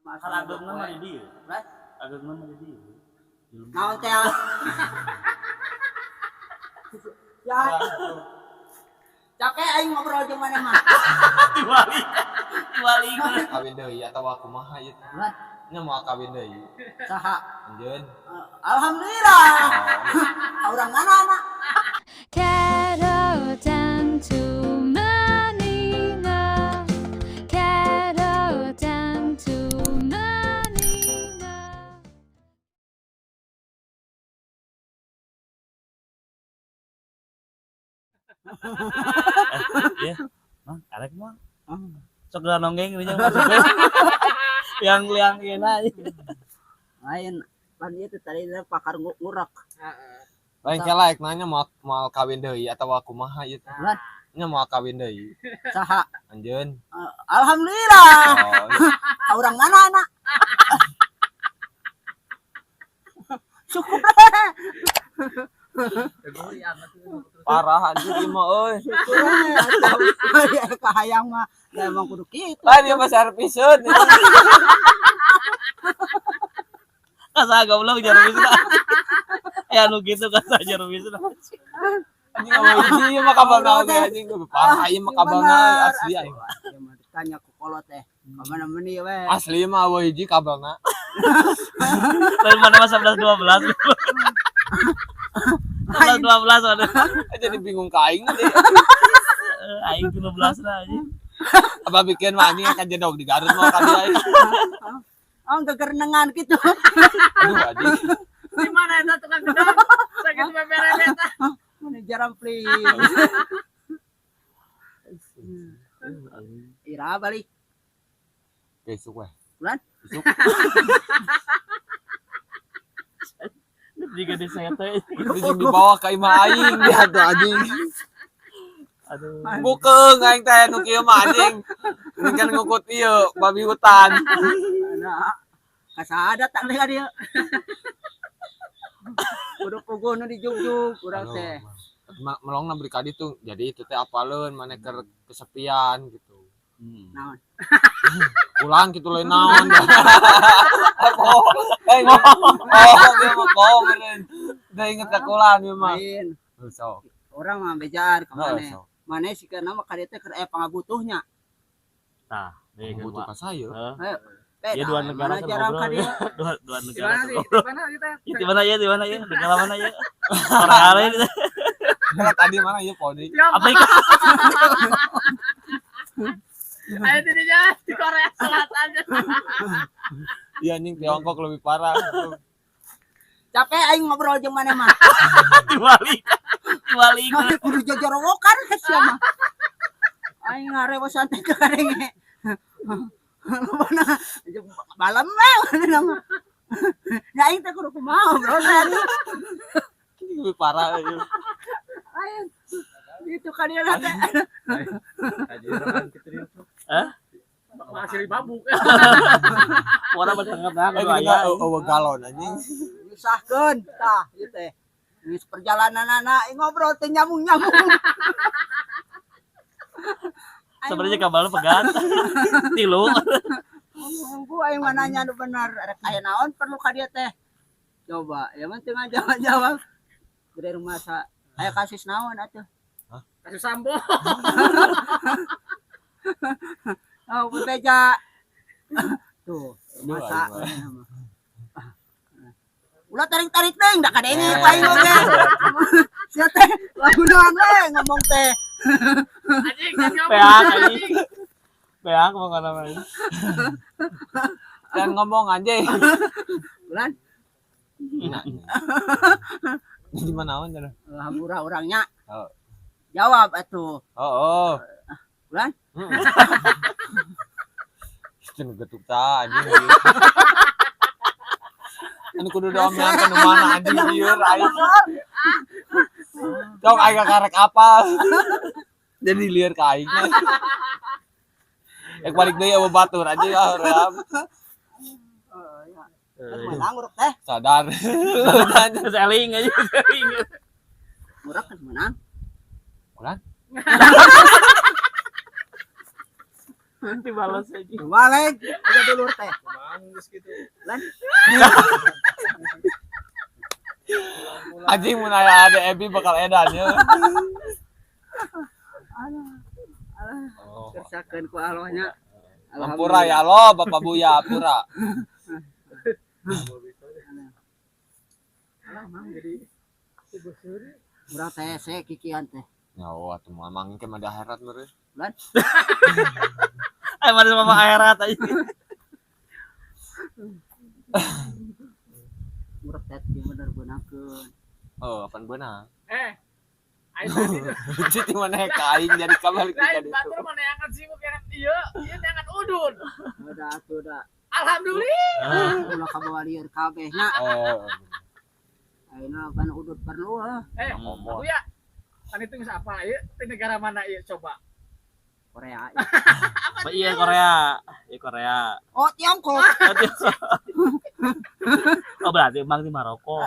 Kan ageungna mah di dieu. Lah? Ageungna mah di dieu. Naon teh? Ya. Capek aing ngobrol jeung maneh mah. Diwali. Diwali. Kawin deui atawa kumaha ieu teh? Lah, Nya moal kawin deui. saha? Anjeun. Alhamdulillah. Urang mana anak? Kettle down to Manila. Kettle down to Manila. Iya. Mang, arek mah. Sok geura nonggeng dinya masuk. Yang liang ieu Lain pan ieu teh tadi teh pakar ngurek. Lain kela ek nanya moal moal kawin deui atawa kumaha ieu teh? Lah? Nya moal kawin deui. Saha? Anjeun. Alhamdulillah. Oh, Urang mana anak? Syukur. Parah anjir ieu mah euy. Ya kahayang mah da emang kudu kitu. Lain ieu mah serviceun. Kasa goblok jarwisna. Ya nu kitu kasa jarwisna. Anjing euy hiji ieu mah kabelna oge anjing parah ieu mah kabelna asli aing. Ieu mah ditanya ku kolot teh. Ka mana meuni we. Asli mah eueuh hiji kabelna. Lain mana mah 11 12. 11 12 waduh. Jadi bingung ka aing teh. Aing 13 lah anjing. Apa bikin mah anjing akan jedog di Garut mah ka dia. Oh, gegerenengan gitu. Aduh anjing. Di mana eta tukang gedor? Sakit beberes eta. Mana jarampling. Ira balik. Besok weh. Bulan? Besok. Jika di sete. Itu jeung dibawa ka imah aing dia tuh anjing. Aduh. Bukeung aing teh nu kieu mah anjing. Ini kan ngukut ieu babi hutan. Nah, kasada tak leh dia. Kudu puguh nu dijugjug urang teh. Melongna beri ka ditu. Jadi itu teh apaleun maneh keur kesepian gitu. Naon? Pulang gitu lain naon. Oh, eh, oh, dia mah bohong meureun. Udah inget ka kulan ieu mah. Lain. Sok. Urang mah bejaan ka maneh. Sok. Maneh sigana mah ka dieu teh keur aya pangabutuhnya. Tah, Butuh ka saya. Heeh. Beda, Iya dua negara mana jarang ka ngobrol. dieu. Dua Di negara mana sih? ngobrol. Di mana kita? Ya, di mana ya? Di mana ya? Negara mana ya? Korea lain. Nah, tadi mana ieu poni? Afrika. Ayo di dinya di Korea Selatan. Iya anjing Tiongkok lebih parah. Capek aing ngobrol jeung maneh mah. Diwali. Diwali. Kudu jajarawokan sia mah. Aing ngarewosan teh ka kadenge. Mana balem we mana mah. Nya aing teh kudu kumaha ngobrol teh. Lebih parah ieu. Aing itu ka dieu teh. Hah? Masih mabuk. Warna bertengah nah Eh kudu aya. eueuh galon anjing. Nyusahkeun tah ieu teh. Geus perjalananana ngobrol teh nyambung-nyambung. Sebenarnya kabel pegat. Tilu. Nunggu aing mah nanya nu bener rek aya naon perlu ka dieu teh. Coba, ya mah teu ngajawab-jawab. Gede rumah sa aya kasus naon atuh. Kasus Sambo. Oh, bebeja. Tuh, masa. Ulah tarik-tarik deui, da kadenge ku aing oge. Sia teh lagunan we ngomong teh. Anjing kan ngomong. Peak anjing. Peak mau kana mah. Jangan ngomong anjing. Bulan, Nah. Di mana naon cenah? hampura urangnya. Oh. Jawab atuh. Oh, oh. Bulan? Itu nu getuk ta anjing. Anu kudu diomean ka nu mana anjing lieur aing. Cok aing karek apa? Jadi lieur ka aing. Ek balik deui eueuh batur anjing ah hoream. Oh, ya. Menang uruk teh. Sadar. Seling aja, seling. Uruk kan menang. Ulan? Dibalas aja. Balik udah dulur teh. Kumaha geus kitu. Lan. Anjing mun aya ade Ebi bakal edan ya. Alah. Alah, Oh. kersakeun ku Allah nya. Ampura ya Allah Bapak Buya Ampura. Alah, mang jadi urang teh se kikian teh. Nyawa atuh mah mang ke mah di akhirat meureun. Lan. Eh mana sama akhirat aja. Urang teh di bener beunangkeun. Oh, apaan beunang? Eh. Aing tadi Jadi mana ka aing jadi kabalik lain ka ditu. batur mana yang akan sibuk yang ieu, ieu yang akan udun. Udah atuh da. Alhamdulillah. Ulah kabawa lieur kabeh nya. Eh, Ayeuna pan udut perlu ah. Eh, ngomong. aku ya. Kan itu geus apa ieu? Di negara mana ieu coba? Korea. Oh, iya Korea. Iya Korea. Oh, Tiongkok. Oh berarti emang di Maroko.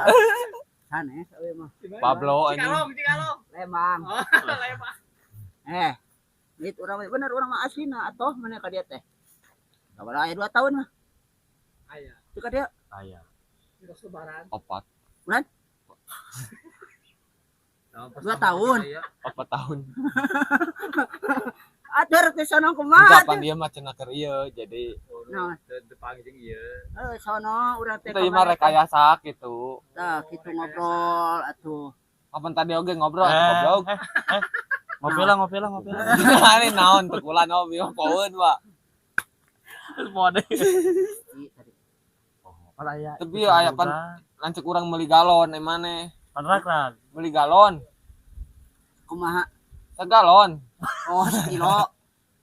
Sanes euy mah. Di mana? Pablo anjing. Cikalong, Cikalong. Lembang. Oh, Lembang. Eh. Dit urang mah bener urang mah aslina atoh mana ka dieu teh. Sabaraha aya 2 tahun mah. Aya, Teu ka dieu. Aya. terus lebaran. 4. Bulan? 2 tahun. 4 tahun. Atur ke sono kumaha? Kapan dia mah cenah keur ieu jadi Nah. Depan jeung ieu. Eh sono urang teh. itu ieu mah rekayasa gitu. Tah kitu ngobrol atuh. Kapan tadi oge ngobrol Eh, goblok. eh. Ngopi lah, ngopi lah, ngopi lah. Ini naon teu kula naon ieu poeun, Pak. Terus mau deh. Ih, tadi. Pan aya. Tapi aya pan lanceuk urang meuli galon eh maneh. Pan rak rak. Meuli galon, Kumaha? sagalon. Oh, sekilo.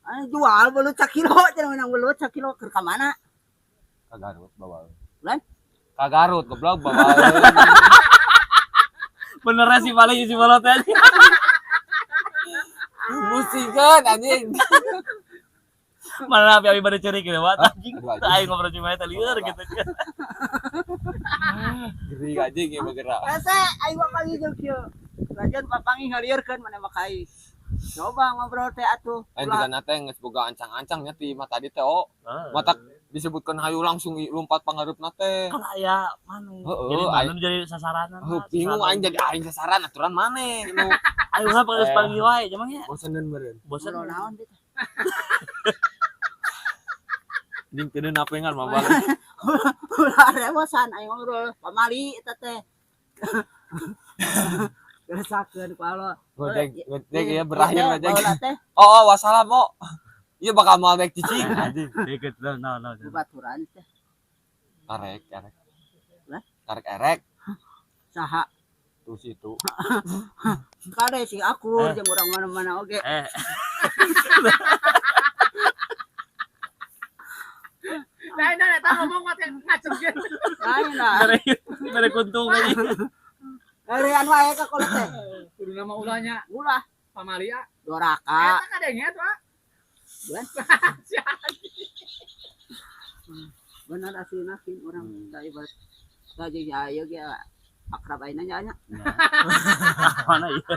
Anu jual belut sakilo cenah menang belut sakilo keur ka mana? Ka Garut bawa. Lan? Ka Garut goblok bawa. Bener sih paling si bolot aja. Musikeun anjing. Mana api api pada curi gitu, Pak. Anjing. Aduh, anjing. Aing ngobrol cuma eta lieur gitu. Geri anjing ieu bergerak. Rese aing mah panggil jeung kieu. Lajan papangi ngalieurkeun maneh mah ka aing. Coba ngobrol teh atuh. Lain juga nate geus boga ancang-ancang nya ti mah tadi teh oh. Mata disebutkan hayu langsung lompat pangharepna teh. Kan aya mana? Heeh, Jadi aya. mana jadi sasaranan. Heuh, bingung aing jadi aing sasaran aturan maneh nu Ayo lah geus Eh. panggil wae cuman ya. boseneun meureun. Bosen. Ngobrol naon teh? Anjing teu napengan mah balik. Ulah rewosan aing ngobrol pamali eta teh. Geresakeun ku Allah. Gojek, gojek ya berakhir gojek. Baheula teh Oh, oh wassalam oh. Iya bakal mau naik cicing anjing. Deket no no no. baturan teh. Karek, karek. Lah? Karek erek Saha? tuh situ. Kade sing akur Eh. jeung urang mana-mana oge. Eh, Nah, nah, eta ngomong mah teh ngacengkeun. Lain lah. mere kuntung aja. Heurean wae ka kolot teh. Kudu nama ulahnya Ulah pamalia. doraka. Eta kadenge tuh. ah. Bulan? Si Bener aslina kin urang da ibarat da jeung ieu ge akrab ayeuna nya nya. Mana iya?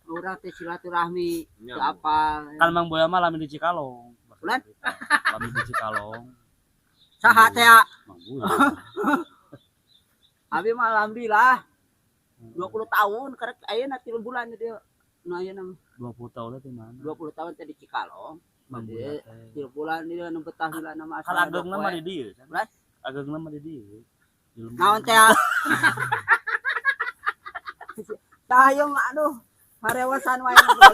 Urang teh silaturahmi Nya. teu apal. Kan Mang Boya mah lami di Cikalong. Bulan? Lami di Cikalong. Saha teh ya? Mang Boya. Abi mah alhamdulillah 20 tahun karek ayeuna 3 bulan dia. Nu ayeuna mah 20 tahun teh mana? 20 tahun teh di Cikalong. Mang Boya teh. 3 bulan dia nu betah heula nama Kan agengna mah di dieu. San. Bulan? Agengna mah di dieu. Di lembur. Naon teh? Ya? Tah ieu mah aduh. Harewasan wae ngobrol.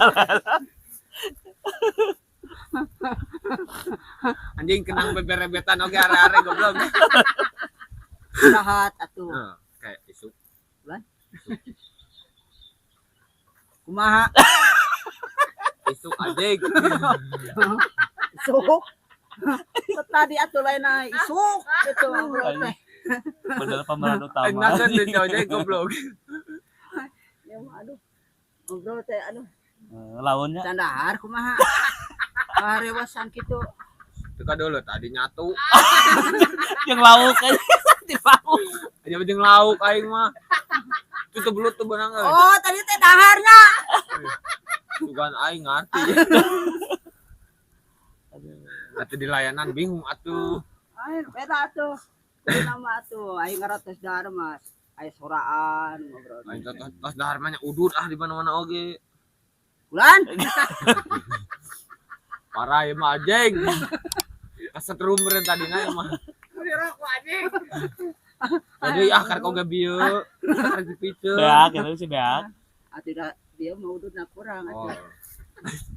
Anjing kenang beberebetan oge are-are goblok. Sahat atuh. Heeh, kayak isuk. Kumaha? Isuk anjing. Isuk. Tadi atuh lain na isuk gitu ngobrol teh. Bener pemeran utama. Enakan di ojek goblok. Ya mah aduh. Ngobrol teh aduh. Eh, lawannya Candahar kumaha? Harewasan kitu. Itu kan dulu tadi nyatu. yang lauk aja di lauk. Aja jeung lauk aing mah. Itu tuh belut tuh benang euy. Oh, tadi teh daharnya. Sugan aing ngarti. Atuh di layanan bingung atuh. Ayo beda atuh. Kudu nama atuh aing ngaratos dahar mas. Aya soraan ngobrol. Lain tos dahar mah nya udud ah di mana-mana oge. Bulan. Parah ya mah anjing. Kasetrum meureun tadina ya mah. Beli rokok anjing. Jadi ah karek oge bieu. Karek dipiceun. Beak gitu sih beak. Atuh da dia mau ududna kurang Oh. atuh.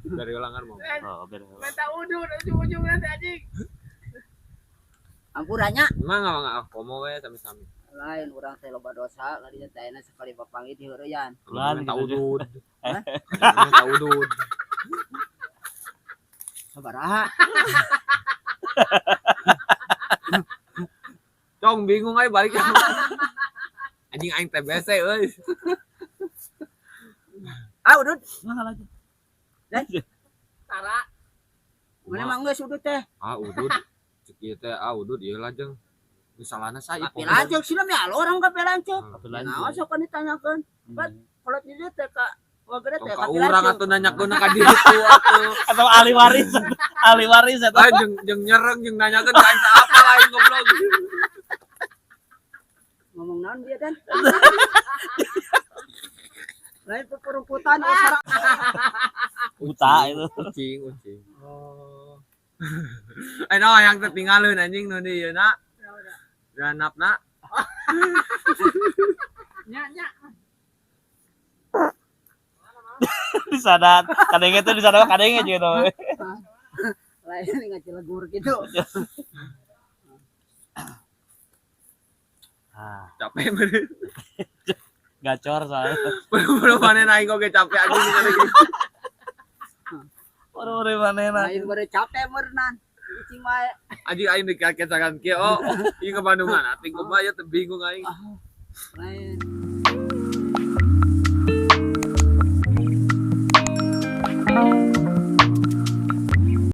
Dari ulangan mau. Oh, beda. Minta udud ujung-ujung nanti anjing. Ampurannya Emang enggak komo we sami-sami. lain urang teh loba dosa larinya teh ayeuna sekali bapanggih di heureyan. Bulan Minta gitu. udud. Minta udud. Sabaraha? Cong bingung aja balik. Anjing aing TBC euy. Ah udud. Mahal aja. Tara. Mana mah geus udud teh. Ah udud. Cek ieu teh ah udud ieu lajeng. Misalana saya Kapi lanceuk sina mah orang kapi lanceuk. Kapi Nah, lanceuk. sok kan ditanyakeun. Kalau di dieu teh ka wagere teh Tong ka kapi urang lanceuk. atuh nanyakeun ka ditu atuh. Atau ahli waris. Ahli waris atau Lain jeung jeung nyereng jeung nanyakeun ka aing teh apa lain goblok. Ngomong naon dia dan? Lain pepurumputan ya sarang. Buta itu. Ucing, ucing. Oh. Eh no yang tertinggalin anjing nu di ieu na. Ganapna. Nya nya. Di sana kadenge tuh di sana kadenge gitu. Lain ngacilegur gitu. Ah, Capek bener. gacor soalnya. Belum mana aing oge capek anjing. Baru mana Lain bare capek meureunan. Cicing wae. Anjing aing dikakesakan kieu oh. Ieu ke Bandungan atuh kumaha ya teu bingung aing. Lain.